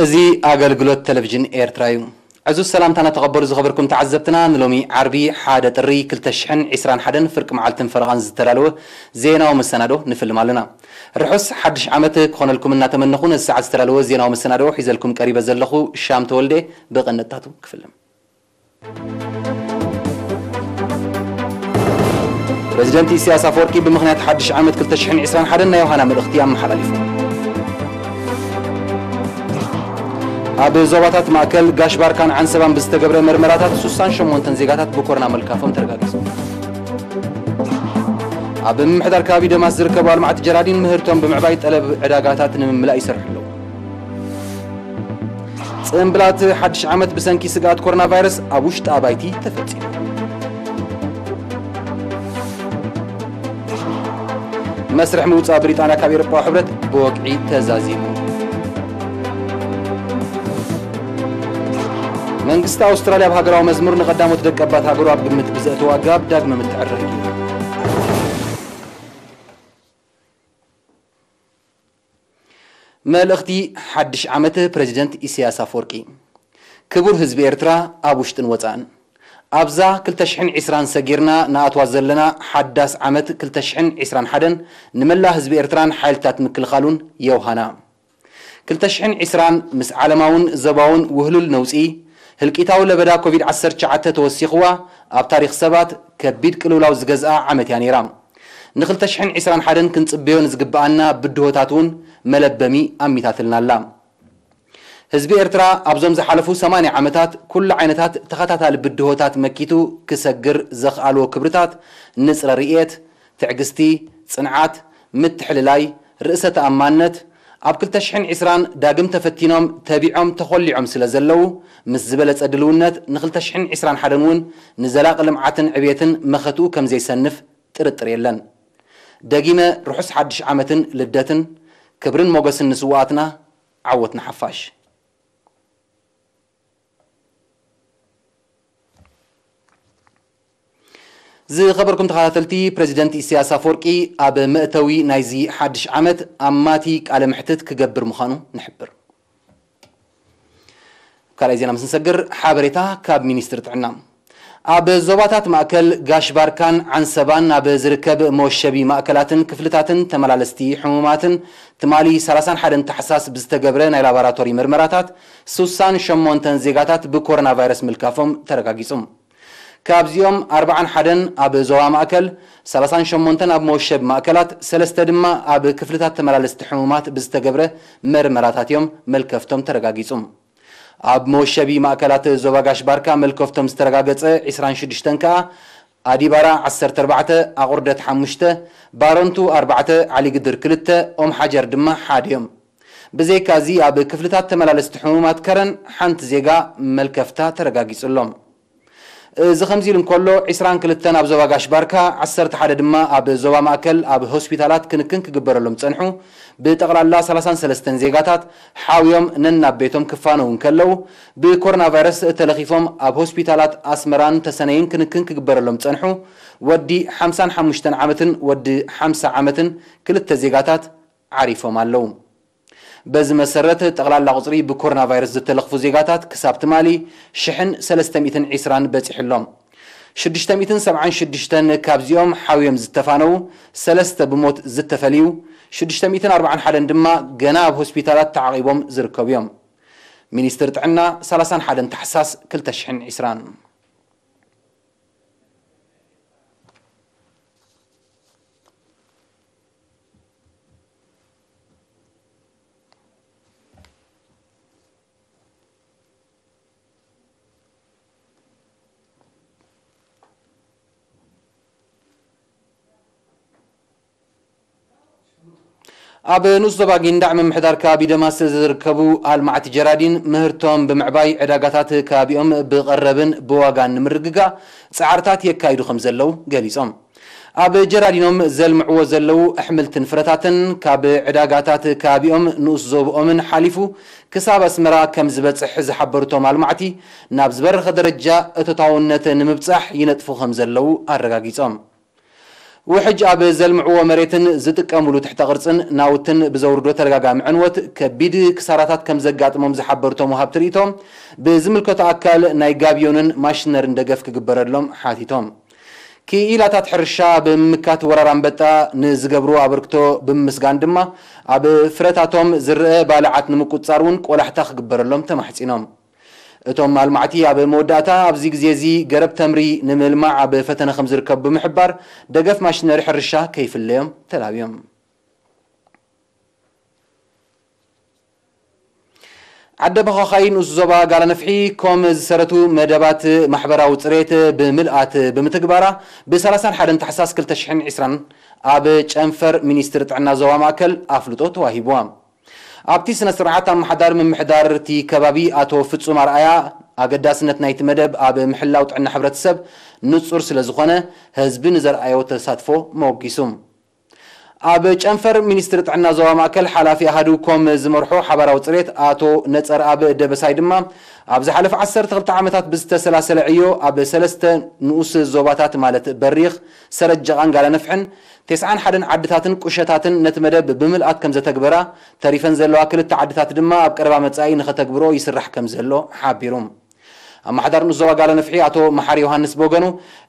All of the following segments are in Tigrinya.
እዚ ኣገልግሎት ቴሌቪዥን ኤርትራ እዩ። ዕዙዝ ሰላምታና ተቐበሉ ዝኸበርኩም ተዓዘብትና፣ ንሎሚ ዓርቢ ሓደ ጥሪ ክልተ ሽሕን ዕስራን ሓደን ፍርቂ መዓልትን ፈረቓን ዝተዳለወ ዜናዊ መሰናዶ ንፍልም ኣለና። ርሑስ ሓድሽ ዓመት ክኾነልኩም እናተመነኹ፣ ነዚ ሰዓት ዝተዳለወ ዜናዊ መሰናዶ ሒዘልኩም ቀሪበ ዘለኹ ሻም ተወልደ ብቐንድታቱ ክፍልም። ፕረዚደንት ኢሳያስ ኣፈወርቂ ብምኽንያት ሓድሽ ዓመት ክልተ ሽሕን ዕስራን ሓደን ናይ ዮሃና መልእኽቲ ኣመሓላሊፉ። ኣብ ዞባታት ማእከል ጋሽ ባርካን ዓንሰባን ብዝተገብረ መርመራታት ሱሳን ሸሞንተን ዜጋታት ብኮሮና መልካፎም ተረጋጊጹ። ኣብ ምምሕዳር ከባቢ ደማስ ዝርከቡ ኣልማዕቲ ጀራዲን ምህርቶም ብምዕባይ ጠለብ ዕዳጋታት ንምምላእ ይሰርሑ ኣለዉ። ጽምብላት ሓድሽ ዓመት ብሰንኪ ስግኣት ኮሮና ቫይረስ ኣብ ውሽጢ ኣባይቲ ተፈጺሙ። መስርሕ ምውጻእ ብሪጣንያ ካብ ኤውሮጳዊ ሕብረት ብወግዒ ተዛዚሙ። መንግስቲ ኣውስትራልያ ኣብ ሃገራዊ መዝሙር ንቐዳሞት ደቀባት ሃገሩ ኣብ ግምት ብዘእተወ ኣገባብ ዳግመ ምትዕርራይ ገይሩ። መልእኽቲ ሓድሽ ዓመት ፕረዚደንት ኢሳያስ ኣፈወርቂ። ክቡር ህዝቢ ኤርትራ ኣብ ውሽጥን ወጻእን፣ ኣብዛ ክልተ ሽሕን ዕስራን ሰጊርና ንኣትዋ ዘለና ሓዳስ ዓመት ክልተ ሽሕን ዕስራን ሓደን ንመላእ ህዝቢ ኤርትራን ሓይልታት ምክልኻሉን የውሃና። ክልተ ሽሕን ዕስራን ምስ ዓለማውን ዞባውን ውህሉል ነውጺ፣ ህልቂታዊ ለበዳ ኮቪድ ዓሰርተ ትሽዓተ ተወሲኽዋ፣ ኣብ ታሪኽ ሰባት ከቢድ ቅልውላው ዝገዝኣ ዓመት እያ ነይራ። ንክልተ ሽሕን ዕስራን ሓደን ክንጽበዮ ንዝግብኣና ብድሆታት እውን መለበሚ ኣሚታትልና ኣላ። ህዝቢ ኤርትራ ኣብዞም ዝሓለፉ ሰማንያ ዓመታት ኩሉ ዓይነታት ተኸታታሊ ብድሆታት መኪቱ ክሰግር ዘኽኣልዎ ክብርታት፣ ንጽረ ርእየት፣ ትዕግስቲ፣ ጽንዓት፣ ምትሕልላይ፣ ርእሰ ተኣማንነት፣ ኣብ ክልተ ሽሕን ዕስራን ዳግም ተፈቲኖም፣ ተቢዖም፣ ተኾሊዖም ስለ ዘለዉ፣ ምስ ዝበለጸ ድልውነት ንክልተ ሽሕን ዕስራን ሓደን እውን ንዘላቒ ልምዓትን ዕብየትን መኸትኡ ከም ዘይሰንፍ ጥርጥር የለን። ደጊመ ርሑስ ሓድሽ ዓመትን ልደትን፣ ክብርን ሞገስን ንስውኣትና፣ ዓወት ንሓፋሽ። ዝኸበርኩም ተኸታተልቲ፣ ፕረዚደንት ኢሳያስ ኣፈወርቂ ኣብ መእተዊ ናይዚ ሓድሽ ዓመት ኣማቲ ቃለ መሕትት ክገብር ምዃኑ ንሕብር። ካልኣይ ዜና ምስ ንሰግር፣ ሓበሬታ ካብ ሚኒስትሪ ጥዕና። ኣብ ዞባታት ማእከል ጋሽ ባርካን ዓንሰባን ኣብ ዝርከብ መወሸቢ ማእከላትን ክፍልታትን ተመላለስቲ ሕሙማትን ትማሊ ሰላሳን ሓደን ታሕሳስ ብዝተገብረ ናይ ላቦራቶሪ ምርመራታት ሱሳን ሸሞንተን ዜጋታት ብኮሮና ቫይረስ ምልካፎም ተረጋጊጹ። ካብዚኦም ኣርብዓን ሓደን ኣብ ዞባ ማእከል፣ ሰላሳን ሸሞንተን ኣብ መወሸቢ ማእከላት፣ ሰለስተ ድማ ኣብ ክፍልታት ተመላለስቲ ሕሙማት ብዝተገብረ መርመራታት እዮም መልከፍቶም ተረጋጊጹ። ኣብ መወሸቢ ማእከላት ዞባ ጋሽ ባርካ መልከፍቶም ዝተረጋገጸ ዕስራን ሽዱሽተን ከኣ ኣዲባራ ዓሰርተ ኣርባዕተ፣ ኣቑርደት ሓሙሽተ፣ ባረንቱ ኣርባዕተ፣ ዓሊግድር ክልተ፣ ኦም ሓጀር ድማ ሓደ እዮም። ብዘይካዚ ኣብ ክፍልታት ተመላለስቲ ሕሙማት ከረን ሓንቲ ዜጋ መልከፍታ ተረጋጊጹ ኣሎ። እዚ ከምዚ ኢሉ እንከሎ፣ ዕስራን ክልተን ኣብ ዞባ ጋሽ ባርካ፣ ዓሰርተ ሓደ ድማ ኣብ ዞባ ማእከል ኣብ ሆስፒታላት ክንክን ክግበረሎም ጸንሑ፣ ብጠቕላላ ሰላሳን ሰለስተን ዜጋታት ሓውዮም ነናብ ቤቶም ክፋነዉ እንከለዉ፣ ብኮሮና ቫይረስ ተለኺፎም ኣብ ሆስፒታላት ኣስመራን ተሰነይን ክንክን ክግበረሎም ጸንሑ፣ ወዲ ሓምሳን ሓሙሽተን ዓመትን ወዲ ሓምሳ ዓመትን ክልተ ዜጋታት ዓሪፎም ኣለዉ። በዚ መሰረት፣ ጠቕላላ ቁጽሪ ብኮሮና ቫይረስ ዝተለኽፉ ዜጋታት ክሳብ ትማሊ ሽሕን ሰለስተ ሚእትን ዕስራን በጺሑ ኣሎ። ሽዱሽተ ሚእትን ሰብዓን ሽዱሽተን ካብዚኦም ሓውዮም ዝተፋነዉ፣ ሰለስተ ብሞት ዝተፈልዩ፣ ሽዱሽተ ሚእትን ኣርብዓን ሓደን ድማ ገና ኣብ ሆስፒታላት ተዓቒቦም ዝርከቡ እዮም። ሚኒስትሪ ጥዕና፣ ሰላሳን ሓደን ታሕሳስ ክልተ ሽሕን ዕስራን። ኣብ ንኡስ ዞባ ጊንዳዕ ምምሕዳር ከባቢ ደማስ ዝርከቡ ኣልማዕቲ ጀራዲን ምህርቶም ብምዕባይ ዕዳጋታት ከባቢኦም ብቐረብን ብዋጋን ንምርግጋእ ጻዕርታት የካይዱ ከም ዘለዉ ገሊጾም። ኣብ ጀራዲኖም ዘልምዕዎ ዘለዉ ኣሕምልትን ፍረታትን ካብ ዕዳጋታት ከባቢኦም ንኡስ ዞብኦምን ሓሊፉ ክሳብ ኣስመራ ከም ዝበጽሕ ዝሓበሩ እቶም ኣልማዕቲ፣ ናብ ዝበረኸ ደረጃ እቶታውነት ንምብጻሕ ይነጥፉ ከም ዘለዉ ኣረጋጊጾም። ውሕጅ ኣብ ዘልምዕዎ መሬትን ዝጥቀምሉ ትሕተ ቅርጽን ናውትን ብዘውርዶ ተደጋጋሚ ዕንወት ከቢድ ክሳራታት ከም ዘጋጥሞም ዝሓበሩ እቶም ወሃብቲ ርእይቶ፣ ብዝምልከቶ ኣካል ናይ ጋብዮንን ማሽነርን ደገፍ ክግበረሎም ሓቲቶም። ክኢላታት ሕርሻ ብምምካት ወራር ኣንበጣ ንዝገብርዎ ኣበርክቶ ብምምስጋን ድማ፣ ኣብ ፍረታቶም ዝረአ ባልዓት ንምቁጽጻር እውን ቆላሕታ ክግበረሎም ተማሕጺኖም። እቶም ኣልማዕቲ ኣብ መወዳእታ፣ ኣብዚ ግዜ እዚ ገረብ ተምሪ ንምልማዕ ኣብ ፈተነ ከም ዝርከቡ ብምሕባር፣ ደገፍ ማሽነሪ ሕርሻ ከይፍለዮም ተላብዮም። ዓደ በዃኻይ ንኡስ ዞባ ጋላ ነፍሒ ኮም ዝሰረቱ መደባት ማሕበራዊ ጽሬት ብምልኣት ብምትግባራ፣ ብ31 ታሕሳስ ክልተ ሽሕን ዕስራን ኣብ ጨንፈር ሚኒስትሪ ጥዕና ዞባ ማእከል ኣፍልጦ ተዋሂብዋ። ኣብቲ ስነ ስርዓት ኣመሓዳሪ ምምሕዳር እቲ ከባቢ ኣቶ ፍጹም ኣርኣያ፣ ኣገዳስነት ናይቲ መደብ ኣብ ምሕላው ጥዕና ሕብረተሰብ ንጹር ስለ ዝኾነ፣ ህዝቢ ንዘርኣዮ ተሳትፎ መወጊሱ። ኣብ ጨንፈር ሚኒስትሪ ጥዕና ዞባ ማእከል ሓላፊ ኣሃዱ ኮም ዝመርሖ ሓባራዊ ጽሬት ኣቶ ነጸርኣብ ደበሳይ ድማ፣ ኣብ ዝሓለፈ ዓሰርተ ክልተ ዓመታት ብዝተሰላሰለ ዕዮ ኣብ ሰለስተ ንኡስ ዞባታት ማለት በሪኽ፣ ሰረጀቓን ጋላ ነፍሕን፣ ተስዓን ሓደን ዓድታትን ቁሸታትን ነቲ መደብ ብምልኣት ከም ዘተግበራ፣ ተሪፈን ዘለዋ ክልተ ዓድታት ድማ ኣብ ቀረባ መጻኢ ንኸተግብሮ ይስራሕ ከም ዘሎ ሓቢሩ። ኣመሓዳሪ ንኡስ ዞባ ጋላ ነፍሒ ኣቶ መሓሪ ዮሃንስ ብወገኑ፣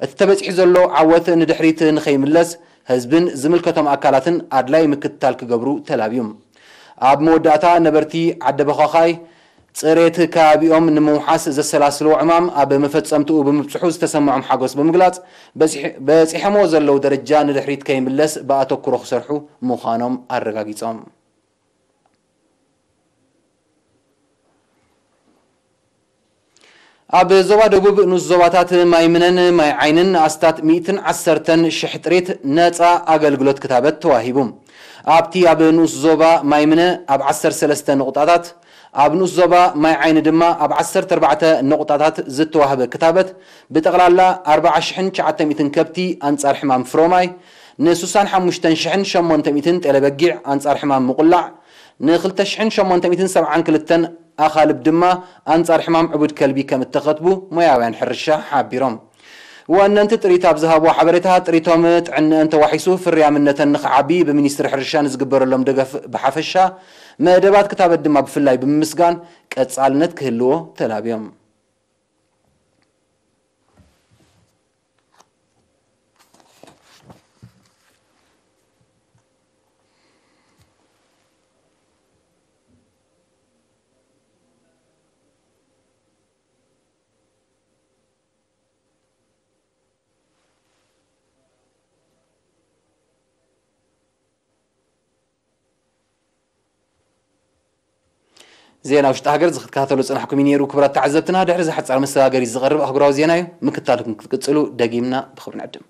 እቲ ተበጺሑ ዘሎ ዓወት ንድሕሪት ንኸይምለስ፣ ህዝብን ዝምልከቶም ኣካላትን ኣድላይ ምክትታል ክገብሩ ተላብዩ። ኣብ መወዳእታ፣ ነበርቲ ዓደ በዃኻይ ጽሬት ከባቢኦም ንምውሓስ ዘሰላስልዎ ዕማም ኣብ መፈጸምትኡ ብምብጽሑ ዝተሰምዖም ሓጎስ ብምግላጽ፣ በጺሕ-፣ በጺሖምዎ ዘለዉ ደረጃ ንድሕሪት ከይምለስ ብኣተኩሮ ክሰርሑ ምዃኖም ኣረጋጊጾም። ኣብ ዞባ ደቡብ ንኡስ ዞባታት ማይ ምነን ማይ ዓይንን ኣስታት ሚእትን ዓሰርተን ሽሕ ጥሪት ነጻ ኣገልግሎት ክታበት ተዋሂቡ። ኣብቲ ኣብ ንኡስ ዞባ ማይ ምነ ኣብ ዓሰርተ ሰለስተ ንቑጣታት፣ ኣብ ንኡስ ዞባ ማይ ዓይኒ ድማ ኣብ ዓሰርተ ኣርባዕተ ንቑጣታት ዝተዋህበ ክታበት፣ ብጠቕላላ ኣርብዓ ሽሕን ትሽዓተ ሚእትን ከብቲ ኣንጻር ሕማም ፍሮማይ፣ ን65,800 ጤለ በጊዕ ኣንጻር ሕማም ምቑላዕ፣ ን2,872 ኣኻልብ ድማ ኣንጻር ሕማም ዕቡድ ከልቢ ከም እተኸትቡ ሞያውያን ሕርሻ ሓቢሮም። ወነንቲ ጥሪት ኣብ ዝሃብዎ ሓበሬታ፣ ጥሪቶም ጥዕነአን ተዋሒሱ ፍርያምነተን ንኽዓቢ ብሚኒስትሪ ሕርሻ ንዝግበረሎም ደገፍ ብሓፈሻ፣ መደባት ክታበት ድማ ብፍላይ ብምምስጋን ቀጻልነት ክህልዎ ተላብዮም። ዜና ውሽጢ ሃገር ዝክትከታተሉ ጽናሕኩም እዩ ነይሩ። ክቡራት ተዓዘብትና፣ ድሕሪ እዚ ሓጻር መሰጋገሪ ዝቐርብ ኣህጉራዊ ዜና እዩ። ምክታልኩም ክትቅጽሉ ደጊምና ብኽብሪ ንዕድም።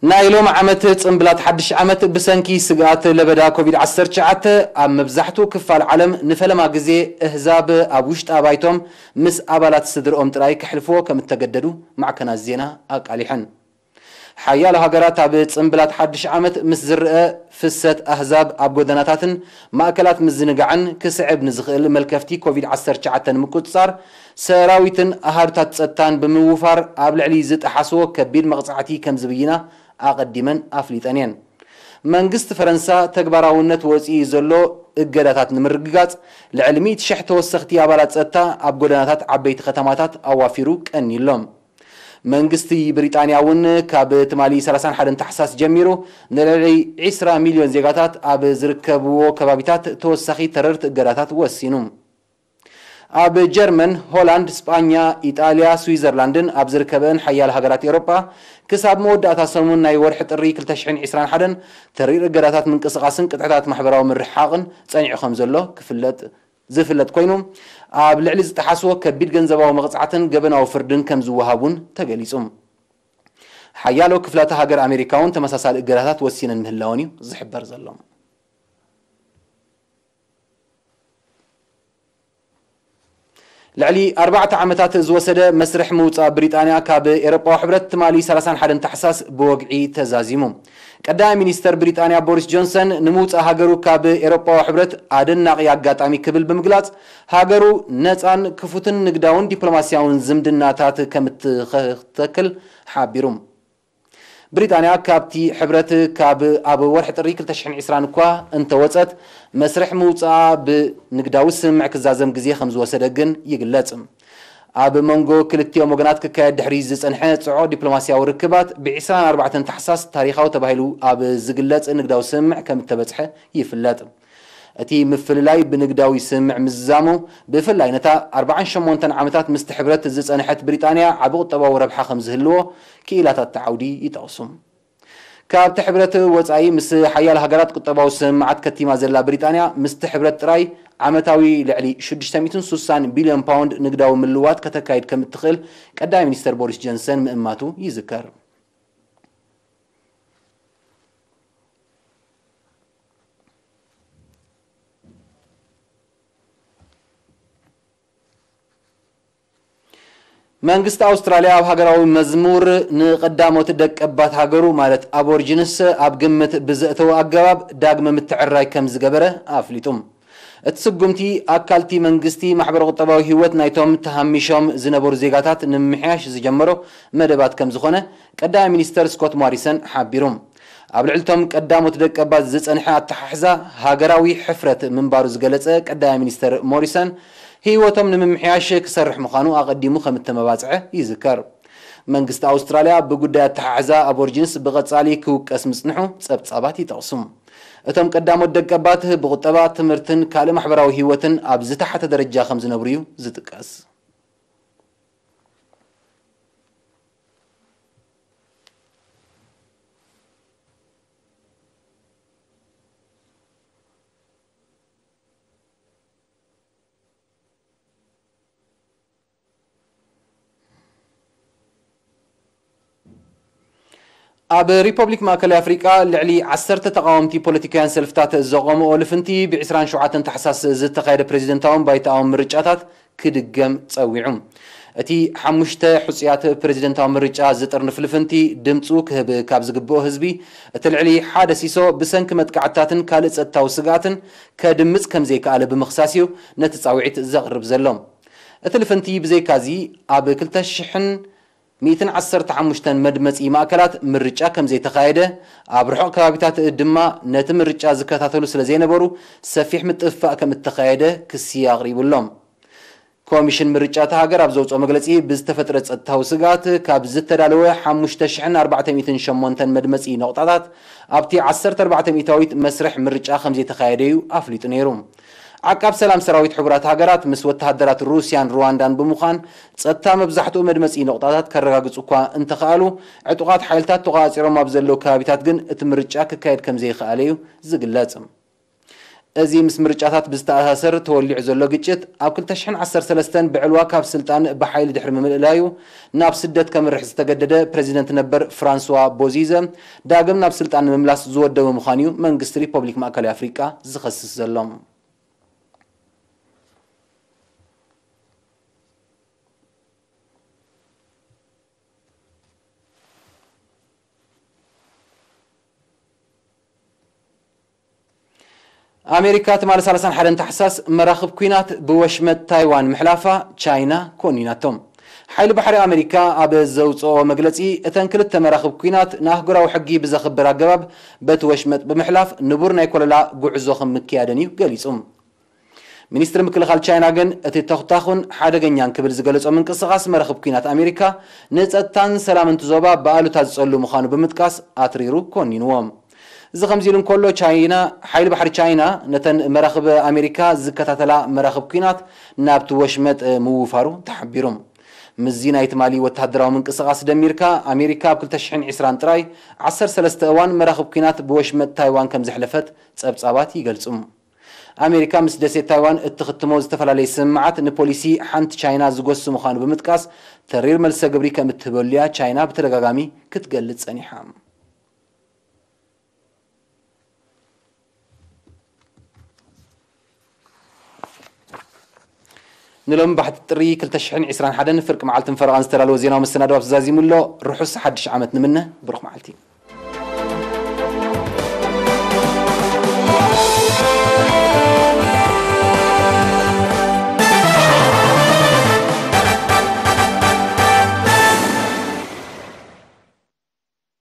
ናይ ሎም ዓመት ጽምብላት ሓድሽ ዓመት ብሰንኪ ስግኣት ለበዳ ኮቪድ ዓሰርተ ትሽዓተ ኣብ መብዛሕትኡ ክፋል ዓለም ንፈለማ ግዜ እህዛብ ኣብ ውሽጢ ኣባይቶም ምስ ኣባላት ስድርኦም ጥራይ ከሕልፍዎ ከም እተገደዱ ማዕከናት ዜና ኣቃሊሐን። ሓያሎ ሃገራት ኣብ ጽምብላት ሓድሽ ዓመት ምስ ዝረአ ፍሰት ኣህዛብ ኣብ ጎደናታትን ማእከላት ምዝንጋዕን ክስዕብ ንዝኽእል መልከፍቲ ኮቪድ ዓሰርተ ትሽዓተ ንምቁጽጻር ሰራዊትን ኣሃዱታት ጸጥታን ብምውፋር ኣብ ልዕሊ ዝጠሓስዎ ከቢድ መቕጻዕቲ ከም ዝብይና ኣቐዲመን ኣፍሊጠን እየን። መንግስቲ ፈረንሳ ተግባራውነት ወጺኡ ዘሎ እገዳታት ንምርግጋጽ ልዕሊ ሚእቲ ሽሕ ተወሰኽቲ ኣባላት ጸጥታ ኣብ ጎደናታት ዓበይቲ ከተማታት ኣዋፊሩ ቀንዩ ኣሎ። መንግስቲ ብሪጣንያ እውን ካብ ትማሊ ሰላሳን ሓደን ታሕሳስ ጀሚሩ ንልዕሊ ዕስራ ሚልዮን ዜጋታት ኣብ ዝርከብዎ ከባቢታት ተወሳኺ ተረርቲ እገዳታት ወሲኑ። ኣብ ጀርመን፣ ሆላንድ፣ ስጳኛ፣ ኢጣልያ፣ ስዊዘርላንድን ኣብ ዝርከበን ሓያሎ ሃገራት ኤውሮጳ፣ ክሳብ መወዳእታ ሰሙን ናይ ወርሒ ጥሪ ክልተ ሽሕን ዕስራን ሓደን ተሪር እገዳታት ምንቅስቓስን ቅጥዕታት ማሕበራዊ ምርሕሓቕን ጸኒዑ ከም ዘሎ ክፍለጥ ዝፍለጥ ኮይኑ፣ ኣብ ልዕሊ ዝጠሓስዎ ከቢድ ገንዘባዊ መቕጻዕትን ገበናዊ ፍርድን ከም ዝወሃብ እውን ተገሊጹ። ሓያሎ ክፍላተ ሃገር ኣሜሪካ እውን ተመሳሳሊ እገዳታት ወሲነን ምህላወን እዩ ዝሕበር ዘሎ። ልዕሊ ኣርባዕተ ዓመታት ዝወሰደ መስርሕ ምውጻእ ብሪጣንያ ካብ ኤሮጳዊ ሕብረት ትማሊ ሰላሳን ሓደን ታሕሳስ ብወግዒ ተዛዚሙ። ቀዳማይ ሚኒስተር ብሪጣንያ ቦሪስ ጆንሰን ንምውጻእ ሃገሩ ካብ ኤሮጳዊ ሕብረት ኣደናቒ ኣጋጣሚ ክብል ብምግላጽ፣ ሃገሩ ነጻን ክፉትን ንግዳውን ዲፕሎማስያውን ዝምድናታት ከም እትኸተክል ሓቢሩ። ብሪጣንያ ካብቲ ሕብረት ካብ ኣብ ወርሒ ጥሪ ክልተ ሽሕን ዕስራን እኳ እንተወጸት፣ መስርሕ ምውጻኣ ብንግዳዊ ስምምዕ ክዛዘም ግዜ ከም ዝወሰደ ግን ይግለጽ። ኣብ መንጎ ክልቲኦም ወገናት ክካየድ ድሕሪ ዝጸንሐ ጽዑቕ ዲፕሎማስያዊ ርክባት፣ ብ ዕስራን ኣርባዕተን ታሕሳስ ታሪኻዊ ተባሂሉ ኣብ ዝግለጽ ንግዳዊ ስምምዕ ከም እተበጽሐ ይፍለጥ። እቲ ምፍልላይ ብንግዳዊ ስምምዕ ምዝዛሙ፣ ብፍላይ ነታ ኣርባዓን ሸሞንተን ዓመታት ምስቲ ሕብረት ዝጸንሐት ብሪጣንያ ዓቢ ቁጠባዊ ረብሓ ከም ዝህልዎ ክኢላታት እቲ ዓውዲ ይጠቕሱ። ካብቲ ሕብረት ወጻኢ ምስ ሓያል ሃገራት ቁጠባዊ ስምምዓት ከቲማ ዘላ ብሪጣንያ፣ ምስቲ ሕብረት ጥራይ ዓመታዊ ልዕሊ ሽዱሽተ ሚእትን ሱሳን ቢልዮን ፓውንድ ንግዳዊ ምልዋጥ ከተካይድ ከም እትኽእል ቀዳማይ ሚኒስተር ቦሪስ ጆንሰን ምእማቱ ይዝከር። መንግስቲ ኣውስትራልያ ኣብ ሃገራዊ መዝሙር ንቐዳሞት ደቀባት ሃገሩ ማለት ኣቦርጂንስ ኣብ ግምት ብዘእተወ ኣገባብ ዳግመ ምትዕርራይ ከም ዝገበረ ኣፍሊጡ። እቲ ስጉምቲ ኣካልቲ መንግስቲ ማሕበረ ቁጠባዊ ህይወት ናይቶም ተሃሚሾም ዝነበሩ ዜጋታት ንምምሕያሽ ዝጀመሮ መደባት ከም ዝኾነ ቀዳማይ ሚኒስተር ስኮት ሞሪሰን ሓቢሩ። ኣብ ልዕልቶም ቀዳሞት ደቀባት ዝጸንሐ ኣተሓሕዛ ሃገራዊ ሕፍረት ምንባሩ ዝገለጸ ቀዳማይ ሚኒስተር ሞሪሰን፣ ህይወቶም ንምምሕያሽ ክሰርሕ ምዃኑ ኣቐዲሙ ከም እተመባጽዐ ይዝከር። መንግስቲ ኣውስትራልያ ብጉዳይ ኣተሓሕዛ ኣቦርጂንስ ብቐጻሊ ክውቀስ ምጽንሑ ጸብጻባት ይጠቕሱ። እቶም ቀዳሞት ደቀባት ብቁጠባ፣ ትምህርትን ካልእ ማሕበራዊ ህይወትን ኣብ ዝተሓተ ደረጃ ከም ዝነብሩ እዩ ዝጥቀስ። ኣብ ሪፐብሊክ ማእከላይ ኣፍሪቃ ልዕሊ ዓሰርተ ተቓወምቲ ፖለቲካውያን ሰልፍታት ዘቖምኦ ልፍንቲ፣ ብ ዕስራን ሸውዓተን ታሕሳስ ዝተኻየደ ፕሬዚደንታውን ባይቶኣውን ምርጫታት ክድገም ጸዊዑ። እቲ ሓሙሽተ ሕጹያት ፕሬዚደንታዊ ምርጫ ዝጥርንፍ ልፍንቲ፣ ድምጹ ክህብ ካብ ዝግብኦ ህዝቢ፣ እቲ ልዕሊ ሓደ ሲሶ ብሰንኪ መጥቃዕትታትን ካልእ ጸጥታዊ ስግኣትን ከድምጽ ከም ዘይከኣለ ብምኽሳስ እዩ ነቲ ጻውዒት ዘቕርብ ዘሎ። እቲ ልፍንቲ ብዘይካዚ፣ ኣብ ክልተ ሽሕን ሚእትን ዓሰርተ ሓሙሽተን መድመጺ ማእከላት ምርጫ ከም ዘይተኻየደ፣ ኣብ ርሑቕ ከባቢታት ድማ ነቲ ምርጫ ዝከታተሉ ስለ ዘይነበሩ ሰፊሕ ምጥፍፋእ ከም እተኻየደ ክሲ ኣቕሪቡ ኣሎ። ኮሚሽን ምርጫ እታ ሃገር ኣብ ዘውጽኦ መግለጺ፣ ብዝተፈጥረ ጸጥታዊ ስግኣት ካብ ዝተዳለወ ሓሙሽተ ሽሕን ኣርባዕተ ሚእትን ሸሞንተን መድመጺ ነቑጣታት ኣብቲ ዓሰርተ ኣርባዕተ ሚእታዊት መስርሕ ምርጫ ከም ዘይተኻየደ እዩ ኣፍሊጡ ነይሩ። ዓቃብ ሰላም ሰራዊት ሕቡራት ሃገራት ምስ ወተሃደራት ሩስያን ሩዋንዳን ብምዃን ጸጥታ መብዛሕትኡ መድመጺ ነቑጣታት ከረጋግጹ እኳ እንተኸኣሉ፣ ዕጡቓት ሓይልታት ተቖጻጺሮም ኣብ ዘለዉ ከባቢታት ግን እቲ ምርጫ ክካየድ ከም ዘይኸኣለ እዩ ዝግለጽ። እዚ ምስ ምርጫታት ብዝተኣሳሰር ተወሊዑ ዘሎ ግጭት፣ ኣብ ክልተ ሽሕን ዓሰርተ ሰለስተን ብዕልዋ ካብ ስልጣን ብሓይሊ ድሕሪ ምምልላዩ ናብ ስደት ከምርሕ ዝተገደደ ፕረዚደንት ነበር ፍራንስዋ ቦዚዘ፣ ዳግም ናብ ስልጣን ንምምላስ ዝወደበ ምዃኑ እዩ መንግስቲ ሪፐብሊክ ማእከላይ ኣፍሪቃ ዝኸስስ ዘሎ። ኣሜሪካ ትማሊ ሰላሳን ሓደን ታሕሳስ መራኽብ ኲናት ብወሽመጥ ታይዋን ምሕላፋ ቻይና ኮኒናቶም። ሓይሊ ባሕሪ ኣሜሪካ ኣብ ዘውፅኦ መግለፂ፣ እተን ክልተ መራኽብ ኲናት ንኣህጉራዊ ሕጊ ብዘኽብር ኣገባብ በቲ ወሽመጥ ብምሕላፍ ንቡር ናይ ኮለላ ጉዕዞ ከም ምክያደን እዩ ገሊፁ። ሚኒስትሪ ምክልኻል ቻይና ግን እቲ ተኹታኹን ሓደገኛን ክብል ዝገለጾ ምንቅስቓስ መራኽብ ኲናት ኣሜሪካ ንጸጥታን ሰላምን እቲ ዞባ ብኣሉታ ዝጸሉ ምዃኑ ብምጥቃስ ኣትሪሩ ኮኒንዎ። እዚ ከምዚ ኢሉ እንከሎ ቻይና፣ ሓይሊ ባሕሪ ቻይና ነተን መራኽብ ኣሜሪካ ዝከታተላ መራኽብ ኲናት ናብቲ ወሽመጥ ምውፋሩ ተሓቢሩ። ምስዚ ናይ ትማሊ ወተሃደራዊ ምንቅስቓስ ደሚርካ ኣሜሪካ ኣብ ክልተ ሽሕን ዕስራን ጥራይ ዓሰርተ ሰለስተ እዋን መራኽብ ኲናት ብወሽመጥ ታይዋን ከም ዘሕለፈት ጸብጻባት ይገልጹ። ኣሜሪካ ምስ ደሴት ታይዋን እትኽትሞ ዝተፈላለየ ስምምዓት ንፖሊሲ ሓንቲ ቻይና ዝጎሲ ምዃኑ ብምጥቃስ፣ ተሪር መልሰ ግብሪ ከም እትህበሉ እያ ቻይና ብተደጋጋሚ ክትገልጽ ጸኒሓ። ንሎሚ ባሕቲ ጥሪ ክልተ ሽሕን ዕስራን ሓደን ፍርቂ መዓልትን ፈረቓን ዝተዳለወ ዜናዊ መሰናዶ ኣብዚ ዛዚሙ ኣሎ። ርሑስ ሓድሽ ዓመት ንምነ። ብሩኽ መዓልቲ።